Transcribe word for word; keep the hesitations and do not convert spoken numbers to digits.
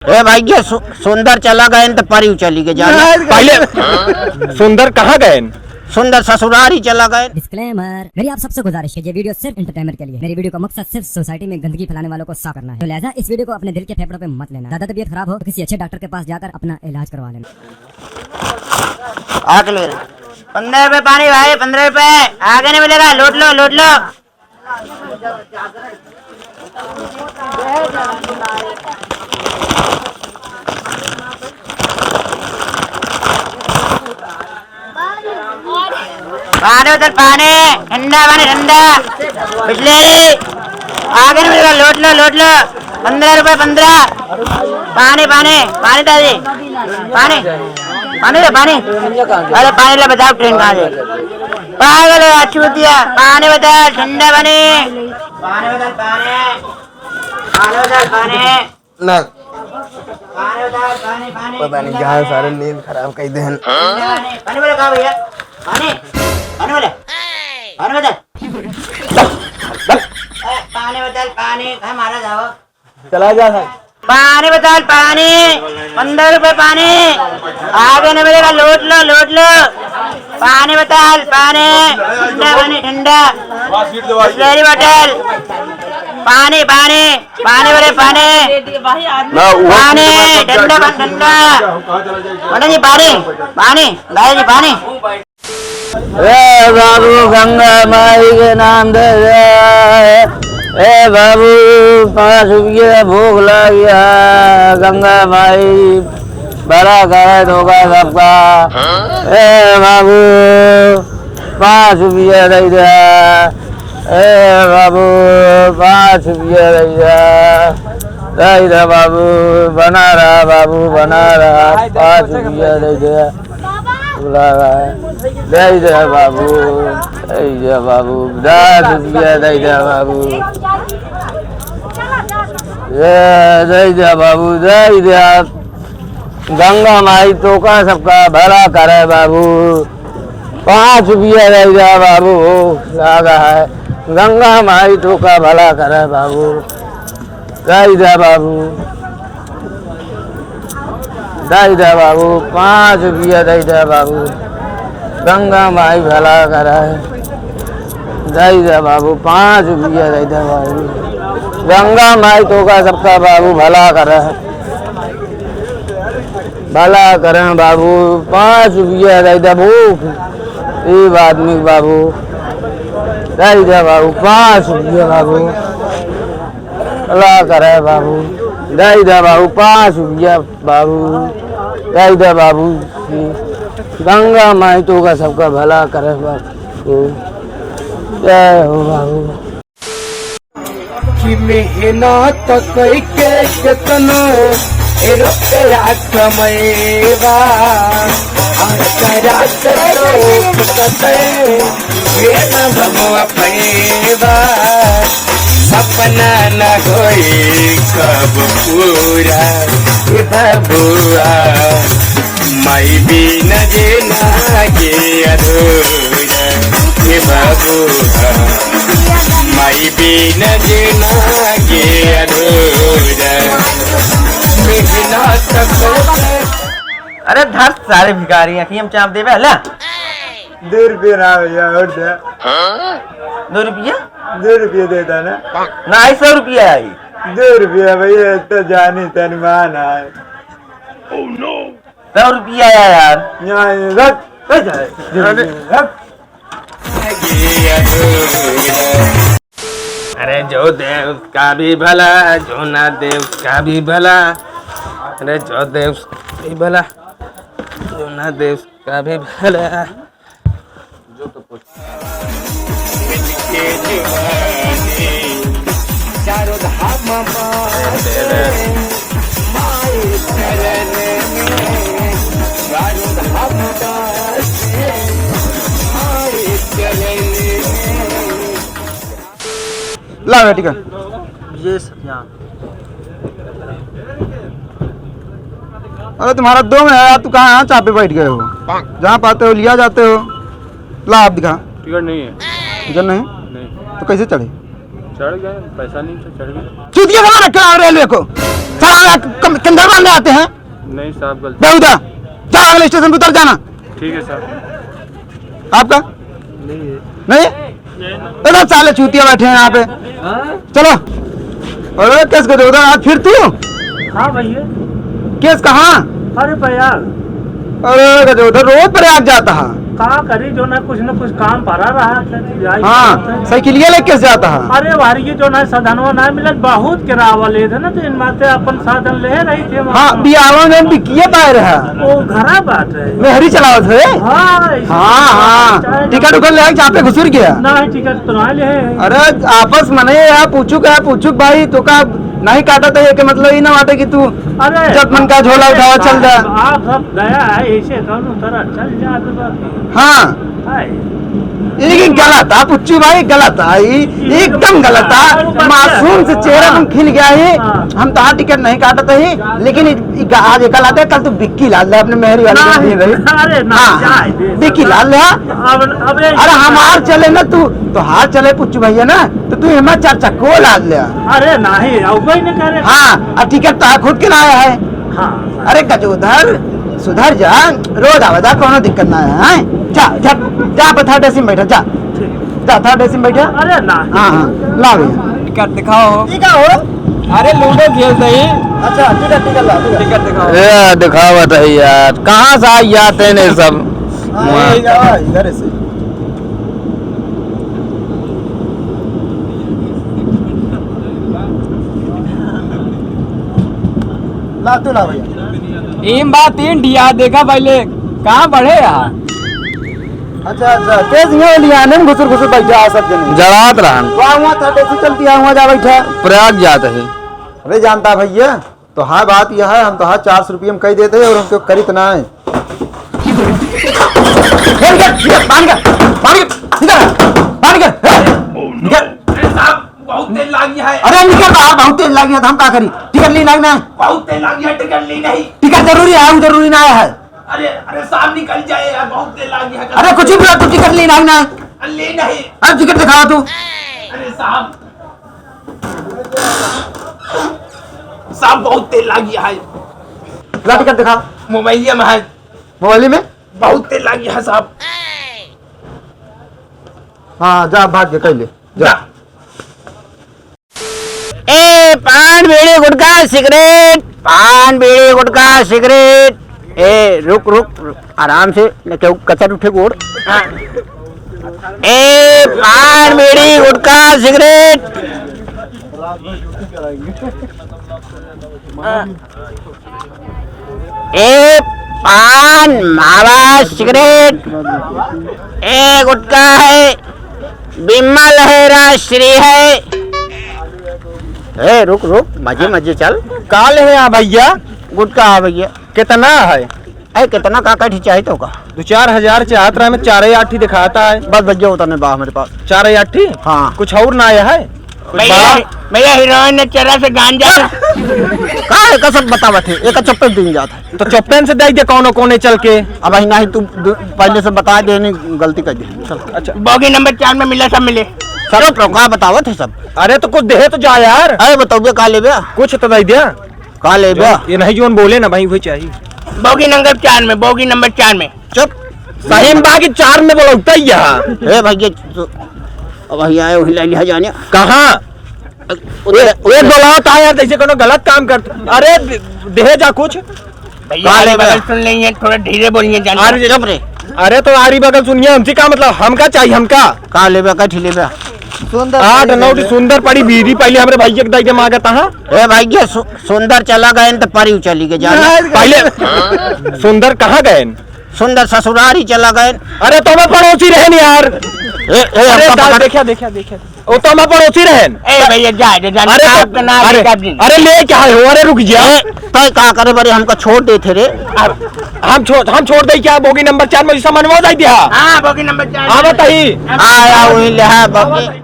ए भाई, ये सु-, सुंदर चला गए न तो परिव चली गए जाने। नहीं, पहले सुंदर कहाँ गए? सुंदर ससुरारी चला गए। Disclaimer, मेरी आप सबसे गुजारिश है, ये video सिर्फ entertainment के लिए। मेरी video का मकसद सिर्फ society में गंदगी फैलाने वालों को साफ करना है। तो लिहाजा इस video को अपने दिल के फेफड़ों पे मत लेना। ज्यादा तबीयत खराब हो तो किसी अच्छे doctor के पास जाकर अपना इलाज करवा लेना। आके ले रहे। पन्द्रह रुपए पानी भाई, पन्द्रह रुपए। आगे नहीं मिलेगा, लूट लो, लूट लो। पानी उधर, पानी ठंडा, पानी ठंडा। बिसलेरी। आगे नहीं मिलेगा, लूट लो, लूट लो। पन्द्रह रुपए, पन्द्रह। पानी, पानी, पानी डाल दे। पानी, पानी दे, पानी। अरे पानी ले, बताओ ट्रेन कहाँ से? पागल है, अच्छी होती है। पानी बदल, ठंडा पानी। पानी बदल, पानी। पानी बदल, पानी। ना। पानी बदल, पानी, पानी, पता नहीं ठंडा कहाँ पानी। सारे नींद खराब कर दे हैं। ठंडा पानी। पानी बोले, कहाँ भैया? पानी, पानी बोले। पानी बदल। ए, पानी बदल, पानी। कहाँ मारा जाओ? चला जा भाई। पानी बदल, पानी, पन्द्रह रुपए पानी। आगे नहीं मिलेगा, लूट लो, लूट लो। पानी बदल, पानी, ठंडा पानी, ठंडा। बिसलेरी बोतल। पानी, पानी, पानी बोले, पानी। ना, वो पानी, ठंडा पानी, ठंडा। मैडम जी, पानी, पानी, दादा जी, पानी। ए बाबू, गंगा माई के नाम दे दे। ए बाबू, पाँच रुपये भूख लग गया, गंगा माई भला करे धोखा सबका। ए बाबू, पाँच रुपये दे दे। ए बाबू, पाँच रुपये दे दे। दे दे बाबू, बना रहा बाबू, बना रहा, पाँच रुपये दे दे। बोला रहा है। दे दे बाबू, दे दे बाबू, दस रुपया दे दे बाबू। ए, दे दे बाबू, दे दे। गंगा माई तोका सबका भला करे बाबू। पाँच रुपया दे दे बाबू, लागा है। गंगा माई तोका भला करे बाबू। दे दे बाबू, दे दे बाबू, पाँच रुपया दे दे बाबू, गंगा माई भला करे। दे दे बाबू, पाँच रुपया दे दे बाबू, गंगा माई तोका सबका बाबू भला करे, भला करे बाबू, पाँच रुपया दे दे बाबू, गरीब आदमी बाबू, दे दे बाबू, पाँच रुपया बाबू। भला करे बाबू, दे दे बाबू, पाँच रुपया बाबू, दे दे बाबू। गंगा माई तोका सबका भला करे बाबू, जय हो बाबू। कि मेहनत कइके केतनो ए रुपया कमैबा, आ करा के लोग कते, ये ना बबुआ पैबा, सपना न होई कब पूरा, ए बबुआ, माई बिना जीना के अधूरा, ए बबुआ, माई बिना जीना के अधूरा, मेहनत कर। अरे धर सारे भिखारी, अखियम चाप देबे, ला। दो रुपया ना भैया, और दे। दो रुपया? दो रुपया देता ना। ना, आई सौ रुपया आई। दो रुपया भैया, तो जानी तन मान आए। सौ रुपया आया यार। यहाँ ये रख, रख, रख। अरे। रख। अरे जो दे उसका भी भला, जो ना दे उसका भी भला। अरे जो दे उसका भी भला, जो ना दे उसका भी भला। ला बेटी का। ये सत्या। अरे तुम्हारा दो में है यार, तू कहाँ यहाँ चापे बैठ गए हो? जहाँ पाते हो लिया जाते हो। ला आप दिखा। टिकट नहीं है। टिकट नहीं? नहीं। तो कैसे चढ़े? चढ़ गए, पैसा नहीं था, चढ़ गए। चूतिया बना रखे हैं रेलवे को, साला कम-, कंधर बांधे आते हैं। नहीं साहब, गलती। बेहुदा, जाओ अगले स्टेशन पे उतर जाना। ठीक है साहब। आपका? नहीं है। नहीं? इधर साले चूतिया बैठे हैं यहाँ पे। हाँ? चलो। अरे केस को दे उधर, आज फिर तू? हाँ भैया। केस कहाँ? अरे प्रयाग। अरे गजोधर रोज प्रयाग जाता है। का करी, जो ना कुछ ना कुछ काम पड़ा रहा था, जाई हाँ, करते हैं। साइकिलिया लेके जाता है। अरे भाई, ये जो ना साधनवा ना मिलत, बहुत किराया ले थे ना, तो इन माते अपन साधन ले रही थे वहाँ। हाँ, बियाहवा में बिकिए पाए रहा। वो घरा बात है। मेहरी चलावत है। हाँ, ऐसे हाँ, हाँ। चाहे टिकट उकट ले आए, चापे घुसुर गया। नहीं, टिकट तो ना ले। अरे आपस मने यार, पूछू का, पूछू भाई, तो का नहीं काटा था, ये के मतलब ही ना बाटे कि तू अरे, जब मन का झोला उठावा, चल जा। आप सब गया है, ऐसे कौनो तरह चल जा, तो बात हाँ। है। ये गलत है, पुच्चू भाई, गलत है, ये एकदम गलत है। अरे, मासूम से चेहरा हाँ। तुम खिल गया है। हाँ। हम तो हाँ टिकट नहीं काटत ही, लेकिन इ-, इ-, आज एक लाते, कल तू बिक्की लाद ले अपने मेहरी वाले नहीं, के लिए भाई। अरे, ना, हाँ, जाए दे, बिक्की लाद ले, हाँ। अब, अबे अरे, हमार चले ना तू, तो हाथ चले पुच्चू भैया ना, तो तू हमार चार चक्को लाद ले। अरे, नहीं, अब वही नहीं करे। हाँ, अब टिकट तो खुद के ना आया है। हाँ। अरे गजोधर, सुधर जा, रोज आवा जा, कोनो दिक्कत ना है, हैं? जा, जा, जा, पर थर्ड एसी में बैठा, जा। ठीक। जा, थर्ड एसी में बैठा। अरे ना। हाँ, हाँ, ला भैया। टिकट दिखाओ। ठीक है हो। अरे लूडो खेलते ही। अच्छा, टिकट, टिकट ला, टिकट। टिकट दिखाओ। ये दिखावत है यार, कहाँ से आई जाते हैं ये सब? हाँ, वहाँ ये का, इधर से। ला तू ला भैया। तीन बार तीन डिया देखा पहले, कहाँ बढ़े यार? अच्छा, अच्छा, तेज में लिया, नहीं घुसुर घुसुर बैठा है सब जने। जड़ात रहन। वहाँ, वहाँ थर्ड एसी चलती है, वहाँ जा बैठा। प्रयाग जात है। अरे जानता भैया, तो हाँ बात यह है, हम तो हाँ चार सौ रुपये में कही देते हैं और हमको करित ना है। निकल, निकल, बाहर निकल, बाहर निकल, निकल, निकल, निकल। अरे साहब, बहुत तेल लागी है। अरे निकल बाहर, बहुत तेल लागी है, तो हम का करी? टिकट ली नहीं ना? बहुत तेल लागी है, टिकट ली नहीं। टिकट जरूरी है, हम जरूरी ना है। अरे, अरे साहब निकल जाए यार, बहुत तेल लागी है। अरे कुछ भी बोला, तू टिकट ली नहीं ना? अरे ले नहीं। अरे टिकट दिखावा तू। अरे साहब, साहब बहुत तेल लागी है। ला टिकट दिखा। मोबाइलिया में है। मोबाइल में? बहुत तेल लागी है साहब। हाँ, जा भाग के कह ले, जा। जा। ए, पान, बीड़ी, गुटखा, सिगरेट, पान, बीड़ी, गुटखा, सिगरेट। ए, रुक, रुक, रुक, आराम से, न केहू कचर उठे गोड़। ए, पान, बीड़ी, गुटखा, सिगरेट। ए, पान, मावा, सिगरेट, ए, गुटखा है, विमल है, राजश्री है। ए, रुक, रुक, मजे, मजे चल। का ले है यहाँ भैया? गुटखा है भैया। कितना है? ए, कितना का, का ठी चाही तोका? दो चार हजार चाहत रहा, मैं चारे आठी दिखाता है। बस भैया, उतने बा हमरे पास। चारे आठी? हाँ। कुछ और ना आया है? भैया, बा- भैया, हीरोइन ने चेहरा से गांजा। का है, कसम बतावत है, एक चप्पल दिन जात है। तो चप्पल से दे दे, कौनो कोने चल के। अब ही नहीं, तू दु-, पहले से बता दे, नहीं गलती कर दे। चल। अच्छा। बोगी नंबर चार में मिला, सब मिले। सब तो का बतावत है सब। अरे तो कुछ दे तो जा यार। अरे बताओ बे, का लेबे? कुछ तो दे दे। का लेबे? ये नहीं जोन बोले ना भाई, वही चाहिए। बोगी नंबर चार में, बोगी नंबर चार में। चुप। सही में बा कि चार में बोला उठा ही यहाँ। ए भाई, ये तो अब वही आए, वही ले लिया जाने। कहाँ? उधर, ए, ए, बोलाओ ता यार, जैसे कोनो गलत काम कर। अरे, दे, दे जा कुछ। भैया, का आरी लेबे? बगल सुन लेंगे, थोड़ा धीरे बोलिए, जान अरे, चुप रे। अरे, तो आरी बगल सुनिए, हमसे का मतलब? हमका चाहिए, हमका। का लेबे, का ठी लेबे? सुंदर आठ पड़ी नौ ठी लेबे। सुंदर पड़ी बीड़ी पहले हमरे भैया के दे दे मांगता, हाँ? ए भाई, ये सु-, सुंदर चला गए न तो परी चली गए जाने। नहीं, पहले सुंदर कहाँ गए? सुंदर ससुरारी चला गए। अरे, तो मैं पड़ोसी रहन यार। ए, ए, अरे, हमका दा-, पकड़। देखिया, देखिया, देखिया। ओ, तो मैं पड़ोसी रहन। ए, भैया, जा, जा, जा, अरे, आप तो, तो ना अरे, लेकर दिन। अरे, ले क्या है हो? अरे, रुक जा। ए, तय का करे बरे, हमका छोड़ दे थे रे। अब हम छोड़, हम छोड़ दे क्या? बोगी नंबर चार में ऐसा मनवा दे दिया। हाँ, बोगी नंबर चार। हाँ, बताइए। आया वही ले, हाँ, बोगी।